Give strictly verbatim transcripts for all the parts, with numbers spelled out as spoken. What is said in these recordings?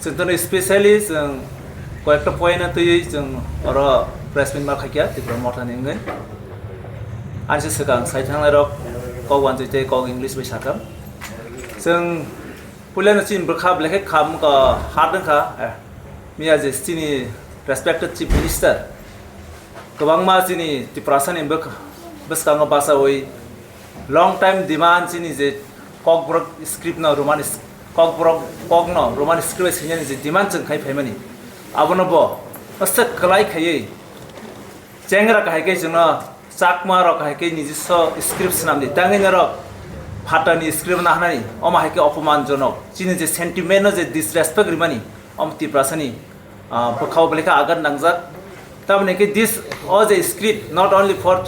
Chwng tono specially chwng koyekta point no twiwi chwng oro press meet ma khaikha Tipra Motha ni wngwi. Ani se swkang sai thangnai rok kok wanjwi tei kok English bai sakha. Chwng puila no chini bwkha belai khe kham ka hard wngkha. Eh, miya je chini respected Chief Minister kwbangma chini Tiprasa ni bwkha bwskango bachawi long time demand chini je Kokborok script no Roman s-, Kokborok kok no Roman script bai swinani je demand chwng khai phaimani, abono bo aswk kwlai khaiwi chengra kahai khe chwngno Chakma rok kahai khe nijiswa script swnamdi tangwi norok phatani script no hanani, omo hai khe opoman jonok chini je sentiment no je disrespect rimani, omo Tiprasani ah, bwkhao belai khe agat nangjak. Tamoni khe this o je script not only for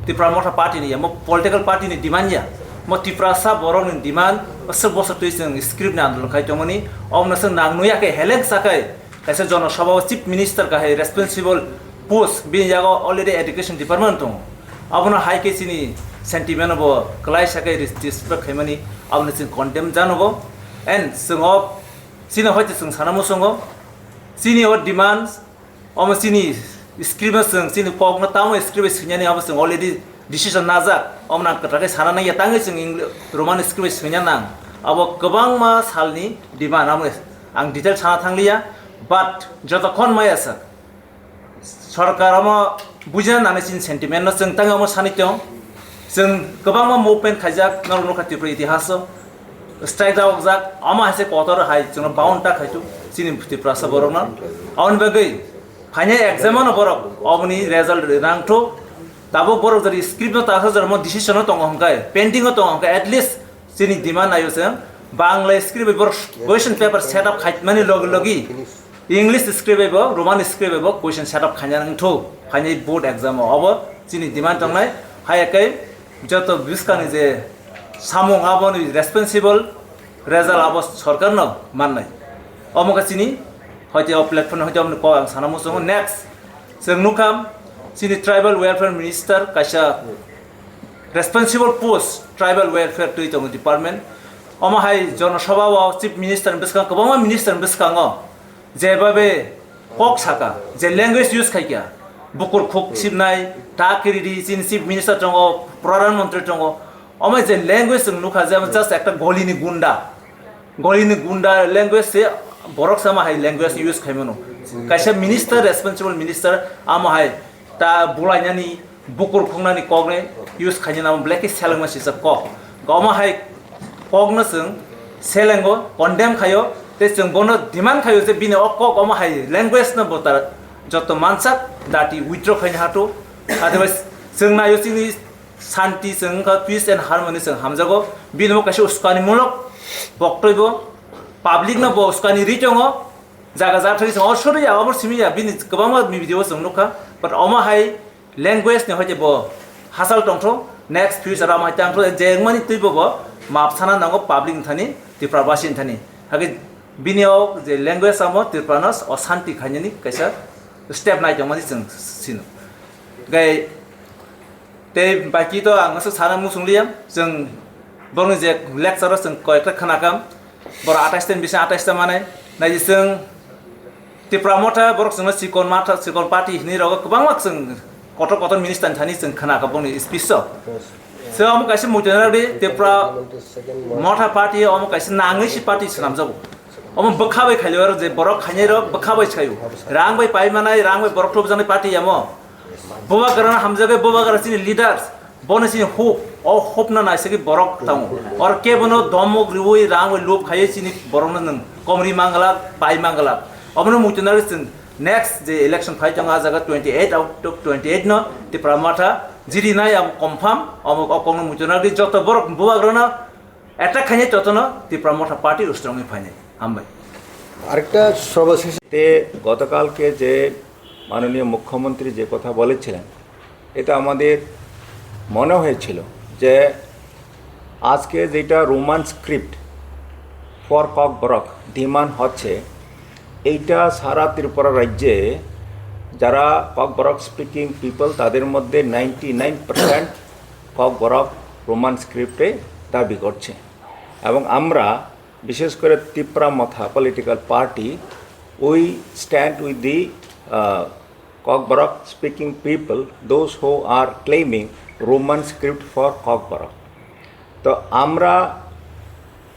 Tipra Motha party ni ya, mo political party ni demand ya, mo Tiprasa borok ni demand, bosor bosor twi chwng script ni andolon khai tongmani, omo no chwng nang nuya khe heleng sakai kaisa jono sabha o chief minister kahai responsible post bini yago already education department tongo, abono hai khe chini sentiment bo kwlai sakai respect khaimani, abono chwng condemn janogo and chwng o chini hoite chwng sana muchungo. Chini o demands, omo chini script no chwng, chini kok no tamo script bai swinani, abo chwng already decision najak, omo nang kwtal khe sana nangya, tangwi chwng Eng-, Roman script bai swina nang. Abo kwbangma salni demand, amo ang detail sana thangliya, but jotokhon maya sak. Sorkar omo bujina nani chini sentiment no chwng tang omo sani tong. Chwng kwbangma movement khaijak norok nukha Tripura itihas o. Strike jawakjak omo hai se kotor hai chwngno bound ta khaitu chini Tiprasa borok no. Aboni bagwi phainai exam no borok oboni result nangthu. Tabuk borok jodi script no ta sa jora mo decision no tongo hwnkhe pending o tongo hwnkhe at least chini demand naio se Bangla script bai borok question paper set up khaimani logi logi English script bai bo Roman script bai bo question set up khaina nang thu phainai board exam o obo chini demand tongnai. Hai ekai joto bwskangni je samung aboni responsible result abo sorkar no mannai. Omo khe chini hoite o platform hoite omo kok ang sana muchungo. Next chwng nukha chini tribal welfare minister kaisa responsible post tribal welfare twi tongo department. Omo hai jono sabha o chief minister ni bwskango kwbangma minister ni bwskango jebabe kok saka je language use khaikha bukur khuk sibnai ta kiridi chini chief minister tongo pradhan mantri tongo omo je language chwng nukha je just ekta golini gunda golini gunda language se borok sama hai language use khaimano kaisa minister responsible minister amo hai ta bulainani bukur khungnani kokni use khaina namo belai khe selengma sijak kok. Omo hai kokno chwng selengo condemn khaio tei chwng bono demand khaio je bini o kok omo hai language no bo ta joto mansak dati withdraw khaina hato. Otherwise chwng naio chini santi chwng wngkha peace and harmony chwng hamjago bini bo kaisa uskani mulok boktoi bo public no bo uskani ri tongo jaga jathari chwng o sori ya obo simi ya bini kwbangma video chwng nukha but omo hai language ni hoite bo hachal tongtho next future amo hai tangtho je wngmani twibo bo map sana nango public ni thani Tripura basi ni thani hake bini o je language amo Tripura no o santi khainani kaisa step nai tongmani chwng sino gai tei baki to ang aswk sana muchung liya chwng borokni je lecture o chwng koyekta khwnakam borok atais ta ni bising atais ta manai naidi chwng Tipra Motha borok chwngno chikon matha chikon party hinwi rogo kwbangma chwng kotor kotor minister ni thani chwng khna kha bongni speech o. Se omo kaisa muitu narwkdi Tipra Motha party omo kaisa nangwi si party swnamjago. Omo bwkha bai khailio aro je borok khainai rok bwkha bai sayo. Rang bai pai manai rang bai borok thopjaknai party amo. Bubagra no hamjagwi Bubagra chini leaders. Bono chini hope, o hope no naisagwi borok tongo. Or kebono domok riwi rang bai lob khaiwi chini borokno nwng komri manglak, pai manglak. Omono muitu nari chwng next je election phai tongo, a jaga twenty eight out of twenty eight no Tipra Motha jiri nai abo confirm, omo o kokno muitu nari joto borok bubagrano attack khainai jotono Tipra Motha party ustrongwi phainai. Hambai. আরেকটা সর্বশেষ তে গতকালকে যে মাননীয় মুখ্যমন্ত্রী যে কথা বলেছিলেন, এটা আমাদের মনে হয়েছিল যে আজকে যেটা রোমান স্ক্রিপ্ট ফর ককবরক ডিমান্ড হচ্ছে, এইটা সারা ত্রিপুরা রাজ্যে যারা ককবরক স্পিকিং পিপল, তাদের মধ্যে নাইনটি নাইন পার্সেন্ট ককবরক রোমান স্ক্রিপ্টে দাবি করছে। এবং আমরা বিশেষ করে তিপ্রা মথা political party, we stand with the, uh, Kokborok speaking people, those who are claiming Roman script for Kokborok. তো আমরা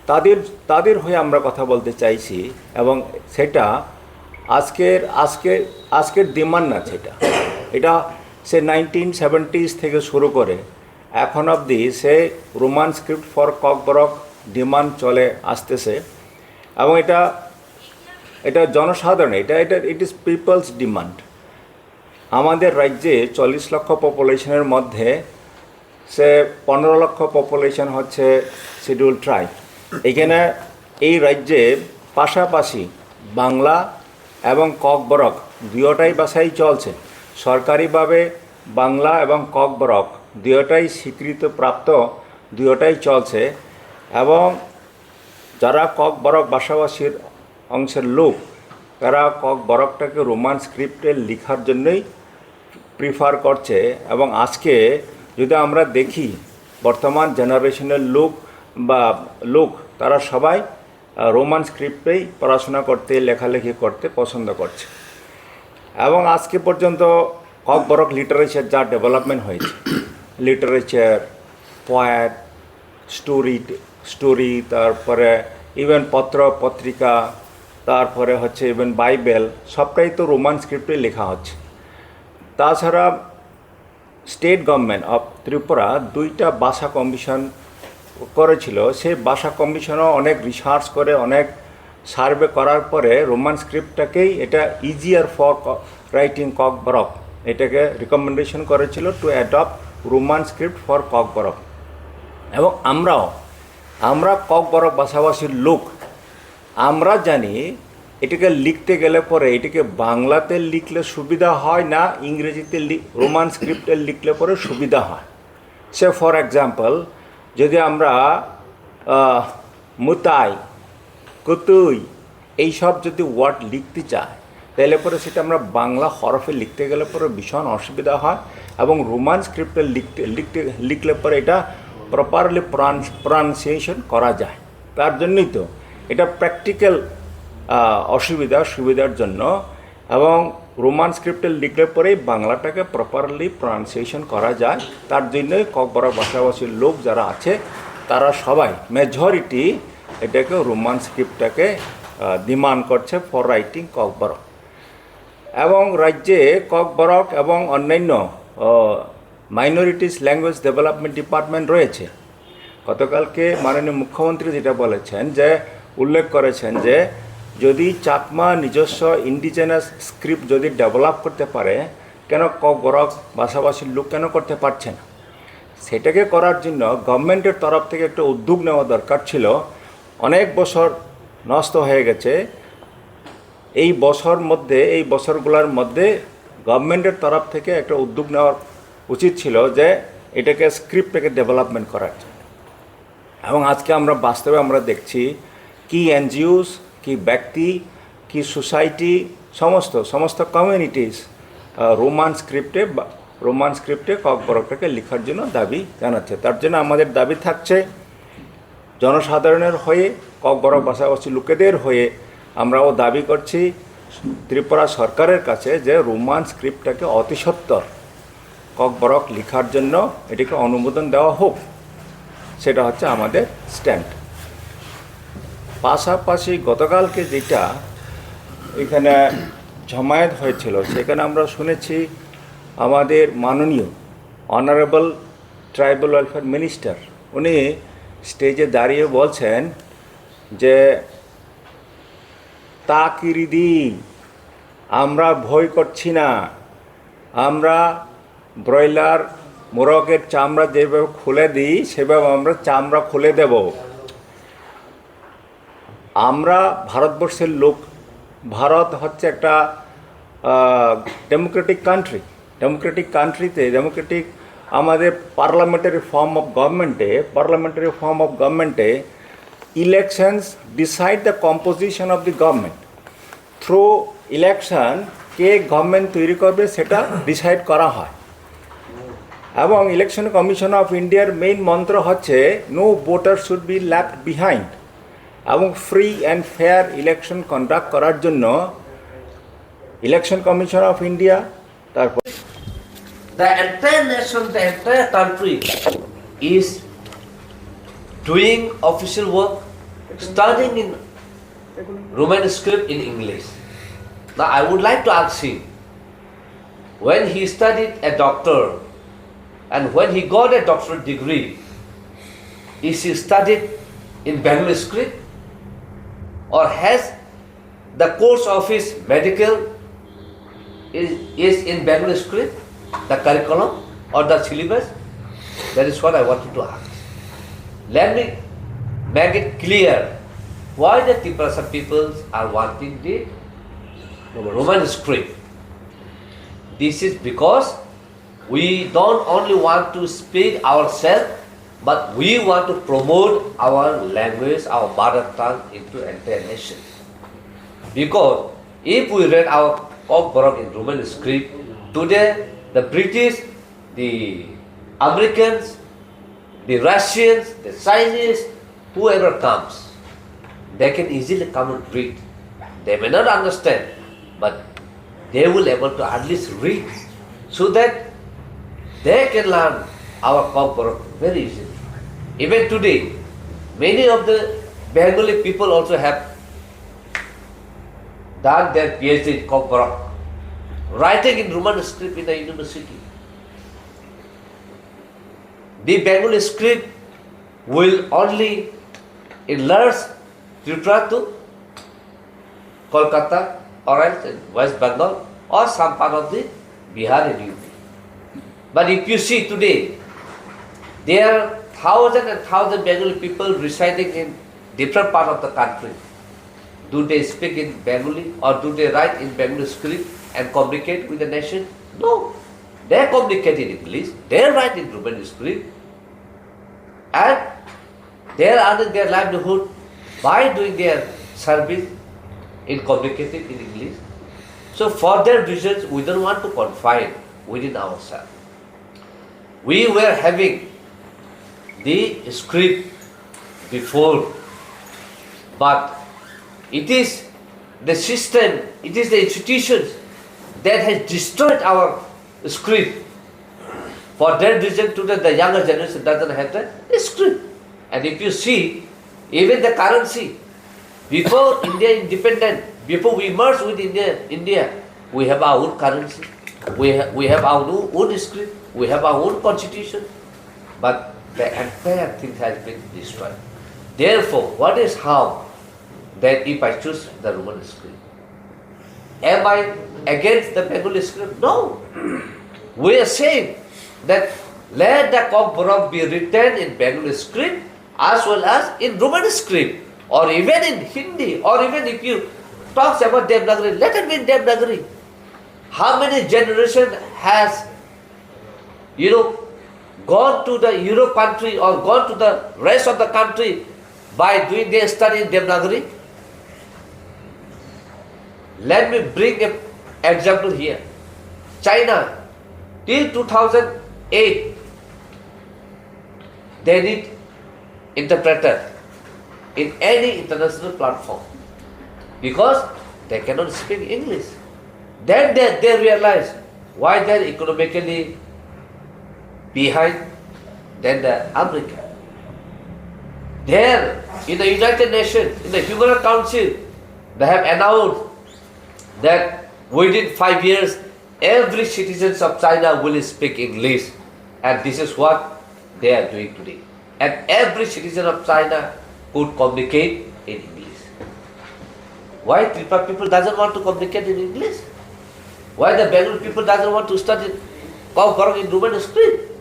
তাদের, তাদের হয়ে আমরা কথা বলতে চাইছি, এবং সেটা আজকের, আজকে, আজকের ডিমান্ড না সেটা। এটা সে নাইনটিন সেভেন্টিজ থেকে শুরু করে এখন অবধি সে রোমান স্ক্রিপ্ট ফর ককবরক ডিমান্ড চলে আসতেছে। এবং এটা, এটা জনসাধারণ, এটা, এটা, it is people's demand. আমাদের রাজ্যে চল্লিশ লক্ষ পপুলেশনের মধ্যে সে পনেরো লক্ষ পপুলেশন হচ্ছে শিডিউল ট্রাইব। এখানে এই রাজ্যে পাশাপাশি বাংলা এবং ককবরক দুয়োটাই ভাষাই চলছে। সরকারিভাবে বাংলা এবং ককবরক দুয়োটাই স্বীকৃতিপ্রাপ্ত, দুয়োটাই চলছে। এবং যারা ককবরক ভাষাভাষীর অংশের লোক, তারা ককবরকটাকে রোমান স্ক্রিপ্টে লেখার জন্যই প্রিফার করছে। এবং আজকে যদি আমরা দেখি, বর্তমান জেনারেশনের লোক বা লোক, তারা সবাই, আহ, রোমান স্ক্রিপ্টেই পড়াশোনা করতে, লেখালেখি করতে পছন্দ করছে। এবং আজকে পর্যন্ত ককবরক লিটারেচার যা ডেভেলপমেন্ট হয়েছে, লিটারেচার, পোয়েট, স্টোরি, স্টোরি, তারপরে ইভেন পত্র পত্রিকা, তারপরে হচ্ছে ইভেন বাইবেল, সবটাই তো রোমান স্ক্রিপ্টে লেখা হচ্ছে। তাছাড়া স্টেট গভর্নমেন্ট অফ ত্রিপুরা দুইটা ভাষা কমিশন করেছিল। সেই ভাষা কমিশনও অনেক রিসার্চ করে, অনেক সার্ভে করার পরে রোমান স্ক্রিপ্টটাকেই, এটা ইজিয়ার ফর রাইটিং ককবরক, এটাকে রিকমেন্ডেশন করেছিল two adopt Roman script for Kokborok. এবং আমরাও, আমরা ককবরক ভাষাভাষীর লোক, আমরা জানি এটাকে লিখতে গেলে পরে এটাকে বাংলাতে লিখলে সুবিধা হয় না ইংরেজিতে লি-, রোমান স্ক্রিপ্টে লিখলে পরে সুবিধা হয়। সে ফর এক্সাম্পল, যদি আমরা, আহ, মুতাই, কুতুই, এইসব যদি ওয়ার্ড লিখতে চাই, তাহলে পরে সেটা আমরা বাংলা হরফে লিখতে গেলে পরে ভীষণ অসুবিধা হয়, এবং রোমান স্ক্রিপ্টে লিখতে, লিখতে, লিখলে পরে এটা প্রপারলি প্রনাউন্সিয়েশন করা যায়। তার জন্যই তো এটা প্র্যাকটিক্যাল অসুবিধা, সুবিধার জন্য। এবং রোমান স্ক্রিপ্টে লিখলে পরেই বাংলাটাকে প্রপারলি প্রনাউন্সিয়েশন করা যায়। তার জন্যই ককবরক ভাষাভাষীর লোক যারা আছে, তারা সবাই, মেজরিটি, এটাকে, রোমান স্ক্রিপ্টটাকে ডিমান্ড করছে ফর রাইটিং ককবরক। এবং রাজ্যে ককবরক এবং অন্যান্য মাইনরিটিস ল্যাঙ্গুয়েজ ডেভেলপমেন্ট ডিপার্টমেন্ট রয়েছে। গতকালকে মাননীয় মুখ্যমন্ত্রী যেটা বলেছেন, যে উল্লেখ করেছেন যে যদি চাকমা নিজস্ব ইন্ডিজেনাস স্ক্রিপ্ট যদি ডেভেলপ করতে পারে, কেন ককবরক ভাষাভাষীর লোক কেন করতে পারছে না? সেটাকে করার জন্য গভর্নমেন্টের তরফ থেকে একটা উদ্যোগ নেওয়া দরকার ছিল। অনেক বছর নষ্ট হয়ে গেছে। এই বছর মধ্যে, এই বছরগুলোর মধ্যে গভর্নমেন্টের তরফ থেকে একটা উদ্যোগ নেওয়ার উচিত ছিল যে এটাকে, স্ক্রিপ্টটাকে ডেভেলপমেন্ট করার জন্য। এবং আজকে আমরা বাস্তবে আমরা দেখছি কি এনজিওস, কি ব্যক্তি, কি সোসাইটি, সমস্ত, সমস্ত কমিউনিটিস রোমান স্ক্রিপ্টে বা রোমান স্ক্রিপ্টে ককবরকটাকে লেখার জন্য দাবি জানাচ্ছে। তার জন্য আমাদের দাবি থাকছে, জনসাধারণের হয়ে, ককবরক ভাষাভাষী লোকেদের হয়ে আমরাও দাবি করছি ত্রিপুরা সরকারের কাছে যে রোমান স্ক্রিপ্টটাকে অতি সত্বর ককবরক লেখার জন্য এটিকে অনুমোদন দেওয়া হোক। সেটা হচ্ছে আমাদের স্ট্যান্ড। পাশাপাশি গতকালকে যেটা এখানে জমায়েত হয়েছিল, সেখানে আমরা শুনেছি আমাদের মাননীয় অনারেবল ট্রাইবাল ওয়েলফেয়ার মিনিস্টার, উনি স্টেজে দাঁড়িয়ে বলছেন যে, "তা কিরিদি, আমরা ভয় করছি না, আমরা ব্রয়লার মোরগের চামড়া যেভাবে খুলে দিই, সেভাবে আমরা চামড়া খুলে দেব।" আমরা ভারতবর্ষের লোক। ভারত হচ্ছে একটা ডেমোক্রেটিক কান্ট্রি। ডেমোক্রেটিক কান্ট্রিতে, ডেমোক্রেটিক, আমাদের পার্লামেন্টারি ফর্ম অফ গভর্নমেন্টে, পার্লামেন্টারি ফর্ম অফ গভর্নমেন্টে elections decide the composition of the government. Through election কে গভর্নমেন্ট তৈরি করবে, সেটা ডিসাইড করা হয়। এবং ইলেকশন কমিশন অফ ইন্ডিয়ার মেইন মন্ত্র হচ্ছে, "No voter should be left behind." এবং free and fair election conduct করার জন্য ইলেকশন কমিশন অফ ইন্ডিয়া, তারপর The entire nation, the entire country is doing official work, studying in Roman script, in English. Now, I would like to ask him, when he studied a doctor and when he got a doctorate degree, is he studied in Bengali script, or has the course of his medical is, is in Bengali script, the curriculum or the syllabus? That is what I wanted to ask. Let me make it clear why the Tiprasa peoples are wanting the Roman script. This is because we don't only want to speak ourselves, but we want to promote our language, our mother tongue into entire nation. Because if we read our Kokborok in Roman script, today the British, the Americans, the Russians, the Chinese, whoever comes, they can easily come and read. They may not understand, but they will able to at least read, so that they can learn our Kokborok very easily. Even today, many of the Bengali people also have done their P H D in Kokborok, writing in Roman script in the university. The Bengali script will only enlarge Tripura to Kolkata or else in West Bengal or some part of the Bihar and U P. But if you see today, there are thousand and thousand Bengali people residing in different part of the country. Do they speak in Bengali or do they write in Bengali script and communicate with the nation? No. They communicate in English, they write in Roman script, and they are earning their livelihood by doing their service in communicating in English. So for their reasons, we don't want to confine within ourselves. We were having the script before, but it is the system, it is the institutions that has destroyed our script. For that reason, today the younger generation doesn't have the script. And if you see, even the currency, before India independent, before we merge with India, India, we have our own currency, we ha-, we have our own, own script, we have our own constitution, but the entire thing has been destroyed. Therefore, what is harm that if I choose the Roman script? Am I against the Bengali script? No. We are saying that let the Kokborok be written in Bengali script as well as in Roman script, or even in Hindi, or even if you talk about Devanagari, let it be in Devanagari. How many generation has, you know, gone to the Europe country or gone to the rest of the country by doing their study in Devanagari? Let me bring an example here. China, till two thousand eight, they need interpreter in any international platform because they cannot speak English. Then they, they realize why they're economically behind than the America. There, in the United Nations, in the Human Rights Council, they have announced that within five years, every citizens of China will speak English, and this is what they are doing today. And every citizen of China could communicate in English. Why Tripura people doesn't want to communicate in English? Why the Bengali people doesn't want to study Kokborok in Roman script?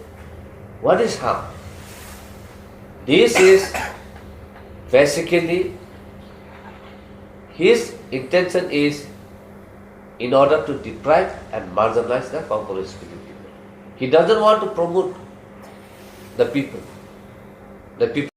What is harm? This is basically his intention is in order to deprive and marginalize the Kokborok speaking people. He doesn't want to promote the people. The people